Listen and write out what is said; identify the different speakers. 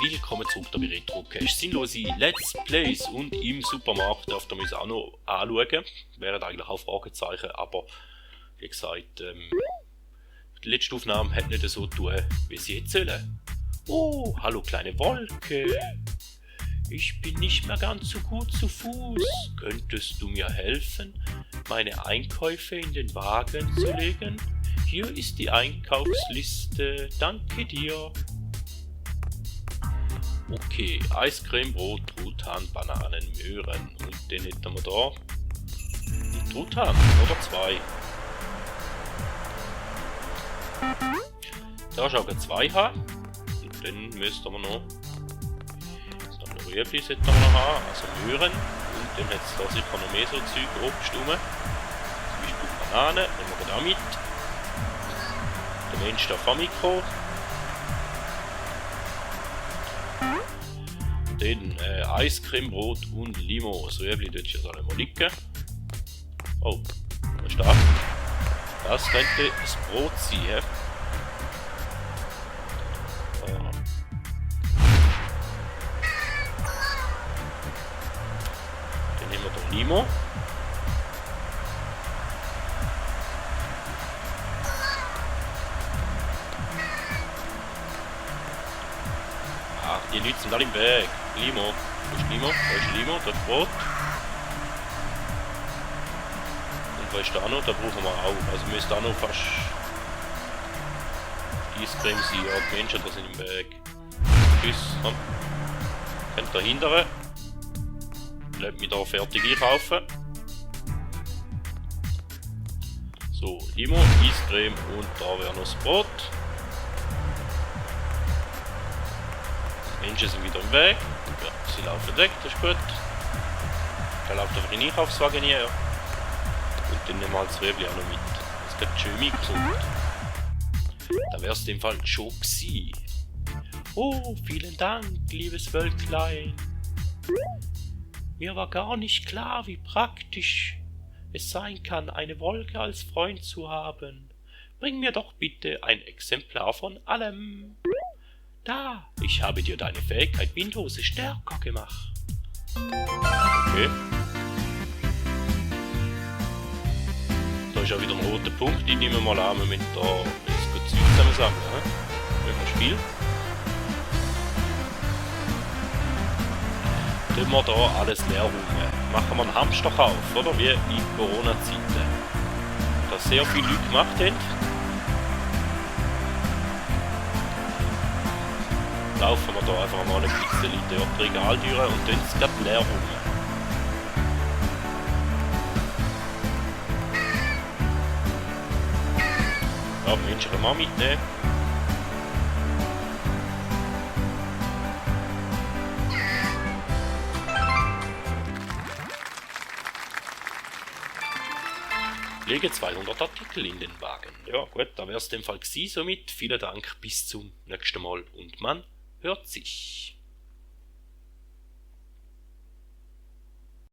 Speaker 1: Willkommen zurück bei Retrocast. Sinnlose Let's Plays und im Supermarkt dürft ihr uns auch noch anschauen. Wären eigentlich auch Fragezeichen, aber wie gesagt, die letzte Aufnahme hat nicht so tun, wie sie jetzt sollen. Oh, hallo kleine Wolke. Ich bin nicht mehr ganz so gut zu Fuß. Könntest du mir helfen, meine Einkäufe in den Wagen zu legen? Hier ist die Einkaufsliste. Danke dir. Okay, Eiscreme, Brot, Truthahn, Bananen, Möhren. Und den hätten wir da. Die Truthahn, oder zwei. Da schauen wir zwei haben. Und dann müssten wir noch. Rüebli sollten wir noch haben, also Möhren. Und dann hat es da sicher noch mehr so Zeug, Obst rum. Zum Beispiel Bananen, nehmen wir da mit. Der Mensch darf am Mikro. Dann Eiscreme, Brot und Limo. Das Rüebli dort jetzt alle mal liegen. Oh, was ist das? Das könnte das Brot sein. He? Dann nehmen wir den Limo. Ach, die Leute sind alle im Weg. Limo. Wo ist Limo? Wo ist Limo? Das Brot. Und wo ist da noch? Da brauchen wir auch. Also müsste auch noch fast Eiscreme sein. Ja, die Menschen da sind im Weg. Tschüss. Komm. Könnt da hindern. Lasst mich da fertig einkaufen. So, Limo, Eiscreme und da wäre noch das Brot. Die Menschen sind wieder im Weg. Ja, sie laufen weg, das ist gut. Der läuft einfach in den Einkaufswagen hier. Und dann nehmen wir das Rüebli auch noch mit. Das geht schön mitgekommen. Da wäre es in dem Fall schon gewesen. Oh, vielen Dank, liebes Wölklein. Mir war gar nicht klar, wie praktisch es sein kann, eine Wolke als Freund zu haben. Bring mir doch bitte ein Exemplar von allem. Da, ich habe dir deine Fähigkeit Windhose stärker gemacht. Okay. Da ist ja wieder ein roter Punkt. Ich nehme mal an, wir müssen da das gut Zeug zusammensammeln. Welches Spiel? Tun wir da alles leer rum. Machen wir einen Hamsterkauf, oder? Wie in Corona-Zeiten. Da sehr viele Leute gemacht haben. Laufen wir da einfach mal ein bisschen durch die Regaldüre und dann ist es gerade leer rum. Ja, die Menschen können wir mitnehmen. Lege 200 Artikel in den Wagen. Ja gut, da wäre es in dem Fall gewesen somit. Vielen Dank, bis zum nächsten Mal und man hört sich.